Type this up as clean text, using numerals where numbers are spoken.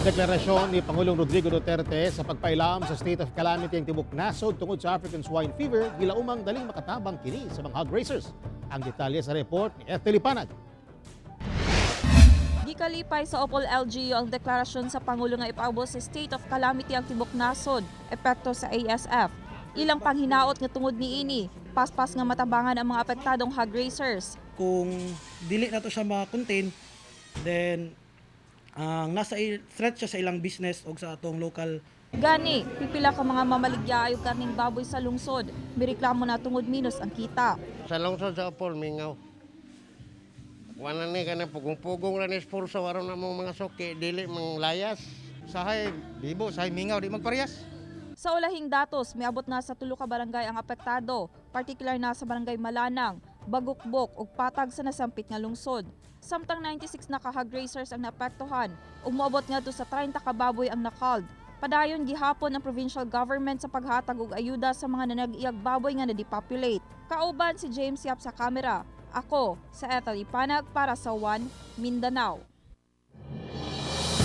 Deklarasyon ni Pangulong Rodrigo Duterte sa pagpailam sa state of calamity ang tibok nasod tungod sa African swine fever, gilaumang daling makatabang kini sa mga hog raisers. Ang detalye sa report ni Ethel Lipanag. Gikalipay sa Opol LGU ang deklarasyon sa Pangulo nga ipaubos sa state of calamity ang tibok nasod, epekto sa ASF. Ilang panghinaot nga tungod niini, paspas nga matabangan ang mga apektadong hog raisers. Kung dili na to siya ma-contain, then ang nasa threat siya sa ilang business o sa atong local. Gani, pipila ka mga mamaligya og karning baboy sa lungsod, mireklamo na tungod minus ang kita. Sa lungsod sa Opol, mingaw. Wala ni kanang pugong-pugong ra ni espulso aron namong mga suki dili mang layas. Sahay bibo, sahay mingaw, di magparehas. Sa ulahing datos, miabot na sa 3 ka barangay ang apektado, partikular na sa Barangay Malanang, Bagukbok ug Patag sa nasampit nga lungsod. Samtang 96 na ka hog raisers ang naapektuhan ug moabot ngadto sa 30 ka baboy ang na-culled. Padayon gihapon ang provincial government sa paghatag og ayuda sa mga nanag-iyag baboy nga na-depopulate. Kauban si James Yap sa kamera. Ako sa Ethel Ipanag para sa One Mindanao.